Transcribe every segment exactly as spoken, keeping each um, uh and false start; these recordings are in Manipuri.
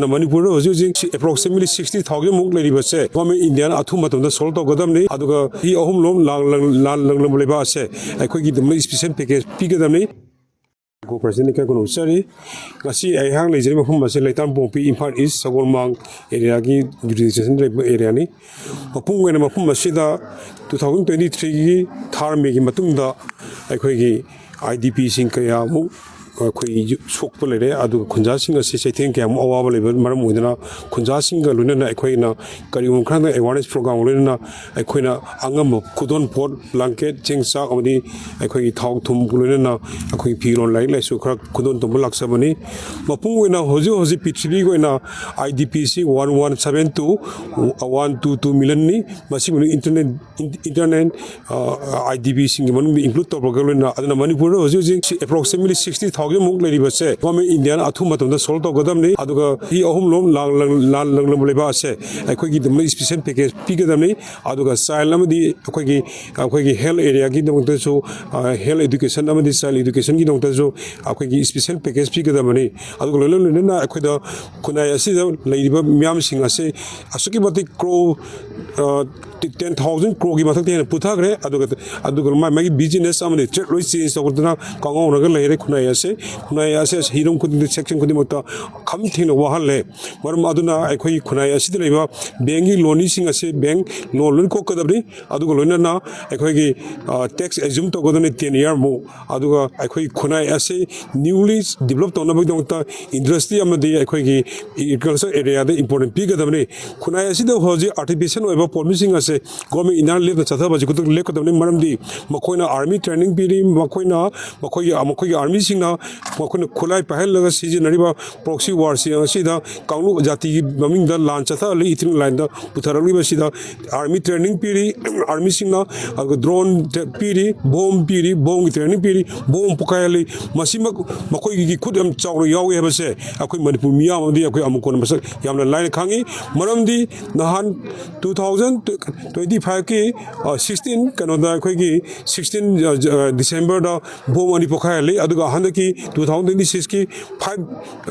ꯃꯅꯤꯄꯨꯔꯗ ꯍꯧꯖꯤꯛ ꯍꯧꯖꯤꯛ approximately sixty thousand ꯃꯨꯛ ꯂꯩꯔꯤꯕꯁꯦ government Indiaꯅ ꯑꯊꯨꯕ ꯃꯇꯝꯗ solve ꯇꯧꯒꯗꯕꯅꯤ꯫ ꯑꯗꯨꯒ ꯆꯍꯤ ꯑꯍꯨꯝ ꯂꯣꯝ ꯂꯥꯟ ꯂꯥꯟ ꯂꯥꯟ ꯂꯩꯕ ꯑꯁꯦ ꯑꯩꯈꯣꯏꯒꯤꯗꯃꯛ special package ꯄꯤꯒꯗꯕꯅꯤ꯫ ꯀꯣ ꯄ꯭ꯔꯁꯤꯗꯦꯟ ꯏꯀꯥꯏ ꯈꯨꯝꯅꯕ ꯆꯥꯔꯤ꯫ ꯉꯁꯤ ꯑꯩꯍꯥꯛ ꯂꯩꯖꯔꯤꯕ ꯃꯐꯝ ꯑꯁꯤ ꯂꯩꯇꯥꯝꯄꯣꯛꯄꯤ, ꯏꯝꯐꯥꯜ ꯏꯁ, ꯁꯒꯣꯜꯃꯥꯡ ꯑꯦꯔꯤꯌꯥꯒꯤ ꯖꯨꯔꯤꯗꯤꯛꯁꯟꯗ ꯂꯩꯕ ꯑꯦꯔꯤꯌꯥꯅꯤ꯫ ꯃꯄꯨꯡ ꯑꯣꯏꯅ ꯃꯐꯝ ꯑꯁꯤꯗ two thousand twenty threeꯒꯤ ꯊꯥ ꯃꯦꯒꯤ ꯃꯇꯨꯡꯗ ꯑꯩꯈꯣꯏꯒꯤ IDPꯁꯤꯡ ꯀꯌꯥꯃꯨꯛ ꯑꯩꯈꯣꯏ ꯁꯣꯛꯄ ꯂꯩꯔꯦ, ꯑꯗꯨꯒ ꯈꯨꯟꯖꯥꯁꯤꯡ ꯑꯁꯤ ꯆꯩꯊꯦꯡ ꯀꯌꯥꯃꯨꯛ ꯑꯋꯥꯕ ꯂꯩꯕ ꯃꯔꯝ ꯑꯣꯏꯗꯨꯅ ꯈꯨꯟꯖꯥꯁꯤꯡꯒ ꯂꯣꯏꯅꯅ ꯑꯩꯈꯣꯏꯅ ꯀꯔꯤꯒꯨꯝꯕ ꯈꯔꯗ awareness program ꯂꯣꯏꯅꯅ ꯑꯩꯈꯣꯏꯅ ꯑꯉꯝꯕ ꯈꯨꯗꯣꯜ ꯄꯣꯠ, blanket, ꯆꯦꯡ ꯆꯥꯛ ꯑꯃꯗꯤ ꯑꯩꯈꯣꯏꯒꯤ ꯊꯥꯎ ꯊꯨꯝ ꯂꯣꯏꯅꯅ ꯑꯩꯈꯣꯏꯒꯤ ꯐꯤꯔꯣꯜ, ꯂꯥꯏꯔꯤꯛ ꯂꯥꯏꯁꯨ ꯈꯔ ꯈꯨꯗꯣꯜ ꯇꯧꯕ ꯂꯥꯛꯆꯕꯅꯤ꯫ ꯃꯄꯨꯡ ꯑꯣꯏꯅ ꯍꯧꯖꯤꯛ ꯍꯧꯖꯤꯛ ꯄ꯭ꯔꯤꯊꯤꯕꯤꯒꯤ ꯑꯣꯏꯅ IDPꯁꯤ one one seven two, one two two millionꯅꯤ꯫ ꯃꯁꯤꯕꯨ ꯏꯟꯇꯔꯅꯦꯠ ꯏꯟꯇꯔꯅꯦꯠ IDPꯁꯤꯡꯒꯤ ꯃꯅꯨꯡꯗ include ꯇꯧꯔꯒ ꯂꯣꯏꯅ, ꯑꯗꯨꯅ ꯃꯅꯤꯄꯨꯔꯗ ꯍꯧꯖꯤꯛ ꯍꯧꯖꯤꯛ approximately sixty thousand ꯃꯨꯛ ꯂꯩꯔꯤꯕꯁꯦ government Indiaꯅ ꯑꯊꯨꯕ ꯃꯇꯝꯗ solve ꯇꯧꯒꯗꯕꯅꯤ꯫ ꯑꯗꯨꯒ ꯆꯍꯤ ꯑꯍꯨꯝ ꯂꯣꯝ ꯂꯥꯟ ꯂꯥꯟ ꯂꯥꯟ ꯂꯩꯕ ꯑꯁꯦ ꯑꯩꯈꯣꯏꯒꯤꯗꯃꯛ special package ꯄꯤꯒꯗꯕꯅꯤ꯫ ꯑꯗꯨꯒ child ꯑꯃꯗꯤ ꯑꯩꯈꯣꯏꯒꯤ ꯑꯩꯈꯣꯏꯒꯤ health areaꯒꯤꯗꯃꯛꯇꯁꯨ, health education ꯑꯃꯗꯤ child educationꯒꯤꯗꯃꯛꯇꯁꯨ ꯑꯩꯈꯣꯏꯒꯤ special package ꯄꯤꯒꯗꯕꯅꯤ꯫ ꯑꯗꯨꯒ ꯂꯣꯏꯅ ꯂꯣꯏꯅꯅ ꯑꯩꯈꯣꯏꯗ ꯈꯨꯟꯅꯥꯏ ꯑꯁꯤꯗ ꯂꯩꯔꯤꯕ ꯃꯤꯌꯥꯝꯁꯤꯡ ꯑꯁꯤ ꯑꯁꯨꯛꯀꯤ ꯃꯇꯤꯛ crore ten thousand croreꯒꯤ ꯃꯊꯛꯇ ꯍꯦꯟꯅ ꯄꯨꯊꯈ꯭ꯔꯦ꯫ ꯑꯗꯨꯒ ꯑꯗꯨꯒ ꯃꯥ ꯃꯥꯒꯤ business ꯑꯃꯗꯤ trade ꯂꯣꯏ change ꯇꯧꯗꯅ ꯀꯥꯎꯉꯧꯅꯔꯒ ꯂꯩꯔꯦ꯫ ꯈꯨꯟꯅꯥꯏ ꯑꯁꯦ ꯈꯨꯟꯅꯥꯏ ꯑꯁꯦ ꯍꯤꯔꯝ ꯈꯨꯗꯤꯡꯗ, section ꯈꯨꯗꯤꯡꯃꯛꯇ ꯈꯝ ꯊꯦꯡꯅ ꯋꯥꯍꯜꯂꯦ꯫ ꯃꯔꯝ ꯑꯗꯨꯅ ꯑꯩꯈꯣꯏꯒꯤ ꯈꯨꯟꯅꯥꯏ ꯑꯁꯤꯗ ꯂꯩꯕ bankꯀꯤ loaneeꯁꯤꯡ ꯑꯁꯤ bank loan ꯂꯣꯏ ꯀꯣꯛꯀꯗꯕꯅꯤ꯫ ꯑꯗꯨꯒ ꯂꯣꯏꯅꯅ ꯑꯩꯈꯣꯏꯒꯤ tax assume ꯇꯧꯒꯗꯕꯅꯤ ten year ꯃꯨꯛ꯫ ꯑꯗꯨꯒ ꯑꯩꯈꯣꯏ ꯈꯨꯟꯅꯥꯏ ꯑꯁꯤ newly develop ꯇꯧꯅꯕꯒꯤꯗꯃꯛꯇ industry ꯑꯃꯗꯤ ꯑꯩꯈꯣꯏꯒꯤ agriculture areaꯗ important ꯄꯤꯒꯗꯕꯅꯤ꯫ ꯈꯨꯟꯅꯥꯏ ꯑꯁꯤꯗ ꯍꯧꯖꯤꯛ artificial ꯑꯣꯏꯕ ꯄꯣꯠꯂꯝꯁꯤꯡ ꯑꯁꯦ government Indiaꯅ ꯂꯦꯞꯅ ꯆꯠꯊꯕꯁꯤ ꯈꯨꯗꯛꯇ ꯂꯦꯞꯀꯗꯕꯅꯤ꯫ ꯃꯔꯝꯗꯤ ꯃꯈꯣꯏꯅ army training ꯄꯤꯔꯤ, ꯃꯈꯣꯏꯅ ꯃꯈꯣꯏꯒꯤ ꯃꯈꯣꯏꯒꯤ armyꯁꯤꯡꯅ ꯃꯈꯣꯏꯅ ꯈꯨꯠꯂꯥꯏ ꯄꯥꯏꯍꯜꯂꯒ ꯁꯤꯖꯤꯟꯅꯔꯤꯕ proxy warꯁꯤꯡ ꯑꯁꯤꯗ ꯀꯥꯡꯂꯨꯞ ꯖꯥꯇꯤꯒꯤ ꯃꯃꯤꯡꯗ ꯂꯥꯟ ꯆꯠꯊꯍꯜꯂꯤ, ethnic lineꯗ ꯄꯨꯊꯔꯛꯂꯤꯕꯁꯤꯗ army training ꯄꯤꯔꯤ, armyꯁꯤꯡꯅ ꯑꯗꯨꯒ drone ꯄꯤꯔꯤ, bomb ꯄꯤꯔꯤ, bombꯒꯤ training ꯄꯤꯔꯤ, bomb ꯄꯣꯈꯥꯏꯍꯜꯂꯤ꯫ ꯃꯁꯤꯃꯛ ꯃꯈꯣꯏꯒꯤ ꯈꯨꯠ ꯌꯥꯝ ꯆꯥꯎꯅ ꯌꯥꯎꯏ ꯍꯥꯏꯕꯁꯦ ꯑꯩꯈꯣꯏ ꯃꯅꯤꯄꯨꯔ ꯃꯤꯌꯥꯝ ꯑꯃꯗꯤ ꯑꯩꯈꯣꯏ ꯑꯃꯨꯛ ꯀꯣꯟꯅ ꯃꯁꯛ ꯌꯥꯝꯅ ꯂꯥꯏꯅ ꯈꯪꯉꯤ꯫ ꯃꯔꯝꯗꯤ ꯅꯍꯥꯟ two thousand ꯇ꯭ꯋꯦꯟꯇꯤ ꯐꯥꯏꯚꯀꯤ ꯁꯤꯛꯁꯇꯤꯟ ꯀꯩꯅꯣꯗ, ꯑꯩꯈꯣꯏꯒꯤ ꯁꯤꯛꯁꯇꯤꯟ ꯗꯤꯁꯦꯝꯕꯔꯗ ꯕꯣꯝ ꯑꯅꯤ ꯄꯣꯈꯥꯏꯍꯜꯂꯤ꯫ ꯑꯗꯨꯒ ꯍꯟꯗꯛꯀꯤ ꯇꯨ ꯊꯥꯎꯖꯟ ꯇ꯭ꯋꯦꯟꯇꯤ ꯁꯤꯛꯁꯀꯤ ꯐꯥꯏꯚ,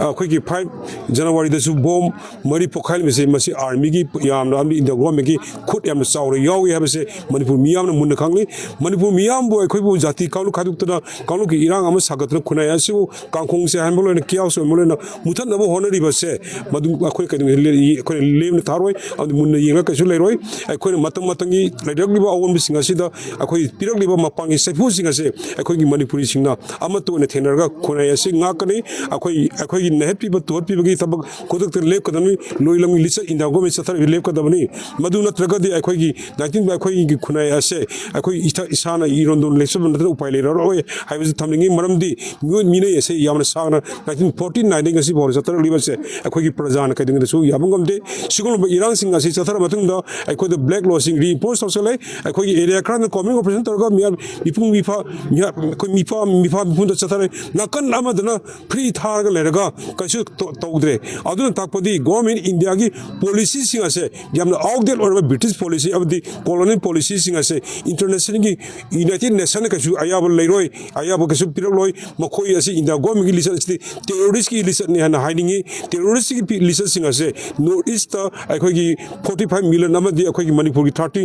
ꯑꯩꯈꯣꯏꯒꯤ ꯐꯥꯏꯚ ꯖꯅꯋꯥꯔꯤꯗꯁꯨ ꯕꯣꯝ ꯃꯔꯤ ꯄꯣꯈꯥꯏꯍꯟꯕꯁꯦ, ꯃꯁꯤ ꯑꯥꯔꯃꯤꯒꯤ ꯌꯥꯝꯅ ꯑꯃꯗꯤ ꯏꯟꯗꯤꯌꯥ ꯒꯣꯔꯃꯦꯟꯒꯤ ꯈꯨꯠ ꯌꯥꯝꯅ ꯆꯥꯎꯅ ꯌꯥꯎꯏ ꯍꯥꯏꯕꯁꯦ ꯃꯅꯤꯄꯨꯔ ꯃꯤꯌꯥꯝꯅ ꯃꯨꯟꯅ ꯈꯪꯂꯤ꯫ ꯃꯅꯤꯄꯨꯔ ꯃꯤꯌꯥꯝꯕꯨ, ꯑꯩꯈꯣꯏꯕꯨ ꯖꯥꯇꯤ ꯀꯥꯡꯂꯨꯞ ꯈꯥꯏꯗꯣꯛꯇꯅ ꯀꯥꯡꯂꯨꯞꯀꯤ ꯏꯔꯥꯡ ꯑꯃ ꯁꯥꯒꯠꯇꯨꯅ ꯈꯨꯟꯅꯥꯏ ꯑꯁꯤꯕꯨ ꯀꯥꯡꯈꯣꯡꯁꯦ ꯍꯥꯏꯍꯟꯕ ꯂꯣꯏꯅ, ꯀꯤꯌꯥꯁ ꯑꯣꯏꯕ ꯂꯣꯏꯅ ꯃꯨꯊꯠꯅꯕ ꯍꯣꯠꯅꯔꯤꯕꯁꯦ, ꯃꯗꯨ ꯑꯩꯈꯣꯏ ꯀꯩꯗꯧꯉꯩ ꯂꯦ-, ꯑꯩꯈꯣꯏꯅ ꯂꯦꯝꯅ ꯊꯥꯔꯣꯏ ꯑꯃꯗꯤ ꯃꯨꯟꯅ ꯌꯦꯡꯂꯒ ꯀꯩꯁꯨ ꯂꯩꯔꯣꯏ꯫ ꯑꯩꯈꯣꯏꯅ ꯃꯇꯝ ꯃꯇꯝꯒꯤ ꯂꯩꯔꯛꯂꯤꯕ ꯑꯑꯣꯟꯕꯁꯤꯡ ꯑꯁꯤꯗ ꯑꯩꯈꯣꯏ ꯄꯤꯔꯛꯂꯤꯕ ꯃꯄꯥꯟꯒꯤ ꯁꯥꯐꯨꯁꯤꯡ ꯑꯁꯦ ꯑꯩꯈꯣꯏꯒꯤ ꯃꯅꯤꯄꯨꯔꯤꯁꯤꯡꯅ ꯑꯃꯠꯇ ꯑꯣꯏꯅ ꯊꯦꯡꯅꯔꯒ ꯈꯨꯟꯅꯥꯏ ꯑꯁꯤ ꯉꯥꯛꯀꯅꯤ꯫ ꯑꯩꯈꯣꯏ, ꯑꯩꯈꯣꯏꯒꯤ ꯅꯩꯍꯠꯄꯤꯕ ꯇꯨꯍꯠꯄꯤꯕꯒꯤ ꯊꯕꯛ ꯈꯨꯗꯛꯇ ꯂꯦꯞꯀꯗꯕꯅꯤ꯫ ꯂꯣꯏ ꯂꯝꯒꯤ ꯂꯤꯆꯠ, ꯏꯟꯗꯤꯌꯥ ꯒꯣꯔꯃꯦꯟ ꯆꯠꯊꯔꯛꯏꯕ ꯂꯦꯞꯀꯗꯕꯅꯤ꯫ ꯃꯗꯨ ꯅꯠꯇ꯭ꯔꯒꯗꯤ ꯑꯩꯈꯣꯏꯒꯤ ꯅꯥꯏꯟꯇꯤꯟ, ꯑꯩꯈꯣꯏꯒꯤ ꯈꯨꯟꯅꯥꯏ ꯑꯁꯦ ꯑꯩꯈꯣꯏ ꯏꯁꯥ, ꯏꯁꯥꯅ ꯏꯔꯣꯟꯗꯣꯟ ꯂꯦꯞꯆꯕ ꯅꯠꯇꯅ ꯎꯄꯥꯏ ꯂꯩꯔꯔꯣꯏ ꯍꯥꯏꯕꯁꯤ ꯊꯝꯅꯤꯡꯉꯤ꯫ ꯃꯔꯝꯗꯤ ꯃꯤꯑꯣꯏ ꯃꯤꯅꯩ ꯑꯁꯦ ꯌꯥꯝꯅ ꯁꯥꯡꯅ, ꯅꯥꯏꯟꯇꯤꯟ ꯐꯣꯔꯇꯤ ꯅꯥꯏꯟꯗꯒꯤ ꯉꯁꯤ ꯐꯥꯎꯕ ꯆꯠꯊꯔꯛꯂꯤꯕꯁꯦ ꯑꯩꯈꯣꯏꯒꯤ ꯄ꯭ꯔꯖꯥꯅ ꯀꯩꯗꯧꯉꯩꯗꯁꯨ ꯌꯥꯕ ꯉꯝꯗꯦ꯫ ꯁꯤꯒꯨꯝꯂꯕ ꯏꯔꯥꯡꯁꯤꯡ ꯑꯁꯤ ꯆꯠꯊꯔ ꯃꯇꯨꯡꯗ ꯑꯩꯈꯣꯏꯗ ꯕ꯭ꯂꯦꯛ ꯂꯣꯁꯤꯡ ꯔꯤꯏꯝꯄꯣꯁ ꯇꯧꯁꯜꯂꯦ꯫ ꯑꯩꯈꯣꯏꯒꯤ ꯑꯦꯔꯤꯌꯥ ꯈꯔꯅ ꯀꯣꯃꯤꯡ ꯑꯣꯄꯔꯦꯁꯟ ꯇꯧꯔꯒ ꯃꯤꯌꯥꯝ ꯃꯤꯄꯨꯡ ꯃꯤꯐꯥ, ꯃꯤꯌꯥ-, ꯑꯩꯈꯣꯏ ꯃꯤꯐꯥ, ꯃꯤꯐꯥ ꯃꯤꯄꯨꯝꯗ ꯆꯠꯊꯔꯦ꯫ ꯅꯥꯀꯟ ꯑꯃꯗꯅ ꯐ꯭ꯔꯤ ꯊꯥꯔꯒ ꯂꯩꯔꯒ ꯀꯩꯁꯨ ꯇꯧ-, ꯇꯧꯗ꯭ꯔꯦ꯫ ꯑꯗꯨꯅ ꯇꯥꯛꯄꯗꯤ ꯒꯣꯔꯃꯦꯟ ꯏꯟꯗꯤꯌꯥꯒꯤ ꯄꯣꯂꯤꯁꯤꯁꯤꯡ ꯑꯁꯦ ꯌꯥꯝꯅ ꯑꯥꯎꯠꯗꯦꯠ ꯑꯣꯏꯔꯕ ꯕ꯭ꯔꯤꯇꯤꯁ ꯄꯣꯂꯤꯁꯤ ꯑꯃꯗꯤ ꯀꯣꯂꯣꯅꯤꯌꯦꯜ ꯄꯣꯂꯤꯁꯤꯁꯤꯡ ꯑꯁꯦ ꯏꯟꯇꯔꯅꯦꯁꯅꯦꯜꯒꯤ, ꯌꯨꯅꯥꯏꯇꯦꯗ ꯅꯦꯁꯟꯅ ꯀꯩꯁꯨ ꯑꯌꯥꯕ ꯂꯩꯔꯣꯏ, ꯑꯌꯥꯕ ꯀꯩꯁꯨ ꯄꯤꯔꯛꯂꯣꯏ꯫ ꯃꯈꯣꯏ ꯑꯁꯤ ꯏꯟꯗꯤꯌꯥ ꯒꯣꯔꯃꯦꯟꯒꯤ ꯂꯤꯆꯠ ꯑꯁꯤꯗꯤ ꯇꯦꯔꯣꯔꯤꯁꯀꯤ ꯂꯤꯆꯠꯅꯤ ꯍꯥꯏꯅ ꯍꯥꯏꯅꯤꯡꯉꯤ꯫ ꯇꯦꯔꯣꯔꯤꯁꯀꯤ ꯄꯤ-, ꯂꯤꯆꯠꯁꯤꯡ ꯑꯁꯦ ꯅꯣꯔꯠ ꯏꯁꯇ ꯑꯩꯈꯣꯏꯒꯤ ꯐꯣꯔꯇꯤ ꯐꯥꯏꯚ ꯃꯤꯂꯤꯌꯟ ꯑꯃꯗꯤ ꯑꯩꯈꯣꯏꯒꯤ ꯃꯅꯤꯄꯨꯔꯒꯤ ꯊꯥꯔꯇꯤ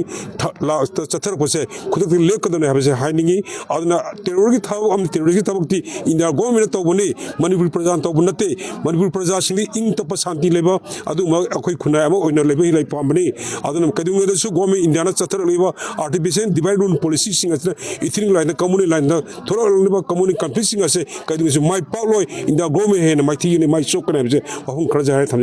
ꯂꯥꯛꯇ ꯆꯠꯊꯔꯛꯄꯁꯦ ꯈꯨꯗꯛꯇ ꯂꯦꯞꯀꯗꯕꯅꯤ ꯍꯥꯏꯕꯁꯦ ꯍꯥꯏꯅꯤꯡꯉꯤ꯫ ꯑꯗꯨꯅ ꯇꯦꯔꯣꯔꯒꯤ ꯊꯕꯛ ꯑꯃꯗꯤ ꯇꯦꯔꯣꯔꯤꯁꯀꯤ ꯊꯕꯛꯇꯤ ꯏꯟꯗꯤꯌꯥ ꯒꯣꯔꯃꯦꯟꯅ ꯇꯧꯕꯅꯤ, ꯃꯅꯤꯄꯨꯔ ꯄ꯭ꯔꯖꯥꯅ ꯇꯧꯕ ꯅꯠꯇꯦ꯫ ꯃꯅꯤꯄꯨꯔ ꯄ꯭ꯔꯖꯥꯁꯤꯡꯗꯤ ꯏꯪ ꯇꯞꯄ, ꯁꯥꯟꯇꯤ ꯂꯩꯕ, ꯑꯗꯨꯒꯨꯝꯕ ꯑꯩꯈꯣꯏ ꯈꯨꯟꯅꯥꯏ ꯑꯃ ꯑꯣꯏꯅ ꯂꯩꯕ ꯂꯩ ꯄꯥꯝꯕꯅꯤ꯫ ꯑꯗꯨꯅ ꯀꯩꯗꯧꯉꯩꯗꯁꯨ ꯒꯣꯔꯃꯦꯟ ꯏꯟꯗꯤꯌꯥꯅ ꯆꯠꯊꯔꯛꯂꯤꯕ ꯑꯥꯔꯇꯤꯐꯤꯁꯦꯜ ꯗꯤꯚꯥꯏꯠ ꯔꯨꯜ ꯄꯣꯂꯤꯁꯤꯁꯤꯡ ꯑꯁꯤꯅ ꯏꯊꯅꯤꯛ ꯂꯥꯏꯟꯗ, ꯀꯝꯃꯨꯅꯦꯜ ꯂꯥꯏꯟꯗ ꯊꯣꯛꯂꯛꯂꯤꯕ ꯀꯝꯃꯨꯅꯦꯜ ꯀꯟꯐ꯭ꯂꯤꯛꯁꯤꯡ ꯑꯁꯦ ꯀꯩꯗꯧꯉꯩꯁꯨ ꯃꯥꯏ ꯄꯥꯛꯂꯣꯏ꯫ ꯏꯟꯗꯤꯌꯥ ꯒꯣꯔꯃꯦꯟ ꯍꯦꯟꯅ ꯃꯥꯏꯊꯤꯒꯅꯤ, ꯃꯥꯏ ꯆꯣꯛꯀꯅꯤ ꯍꯥꯏꯕꯁꯦ ꯋꯥꯐꯝ ꯈꯔꯁꯦ ꯍꯥꯏꯔ ꯊꯝꯖꯒꯦ꯫